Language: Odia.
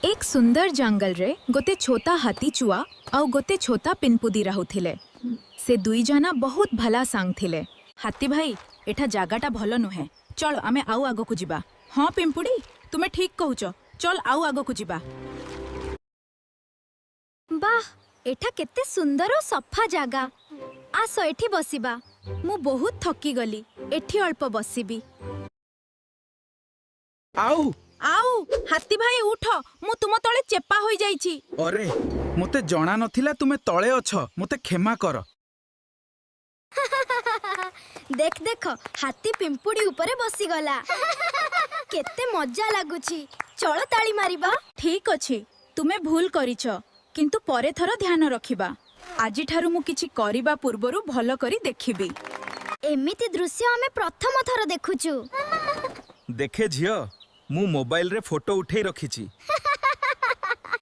ଏକ ସୁନ୍ଦର ଜଙ୍ଗଲରେ ଗୋଟେ ଛୋଟା ହାତୀ ଛୁଆ ଆଉ ଗୋଟେ ଛୋଟା ପିମ୍ପୁଡ଼ି ରହୁଥିଲେ। ସେ ଦୁଇ ଜଣ ବହୁତ ଭଲା ସାଙ୍ଗ ଥିଲେ। ହାତୀ ଭାଇ, ଏଠା ଜାଗାଟା ଭଲ ନୁହେଁ। ଚଳ, ଆମେ ଆଉ ଆଗକୁ ଯିବା। ହଁ ପିମ୍ପୁଡ଼ି, ତୁମେ ଠିକ୍ କହୁଛ। ଚଲ, ଆଉ ଆଗକୁ ଯିବା। ବାଃ, ଏଠା କେତେ ସୁନ୍ଦର ଓ ସଫା ଜାଗା! ଆସ, ଏଠି ବସିବା। ମୁଁ ବହୁତ ଥକିଗଲି। ଏଠି ଅଳ୍ପ ବସିବି। ଆଉ! ଆଉ ହାତୀ ଭାଇ, ଉଠ! ମୁଁ ତୁମ ତଳେ ଚେପା ହୋଇଯାଇଛି। ଅରେ, ମୋତେ ଜଣା ନଥିଲା ତୁମେ ତଳେ ଅଛ। ମୋତେ କ୍ଷମା କର। ଦେଖ ଦେଖ, ହାତୀ ପିମ୍ପୁଡ଼ି ଉପରେ ବସିଗଲା! କେତେ ମଜା ଲାଗୁଛି! ଚଳ, ତାଳି ମାରିବା। ଠିକ୍ ଅଛି, ତୁମେ ଭୁଲ କରିଛ, କିନ୍ତୁ ପରେ ଥର ଧ୍ୟାନ ରଖିବା। ଆଜିଠାରୁ ମୁଁ କିଛି କରିବା ପୂର୍ବରୁ ଭଲ କରି ଦେଖିବି। ଏମିତି ଦୃଶ୍ୟ ଆମେ ପ୍ରଥମ ଥର ଦେଖୁଛୁ। ଦେଖେ ଝିଅ, ମୁଁ ମୋବାଇଲରେ ଫଟୋ ଉଠେଇ ରଖିଛି।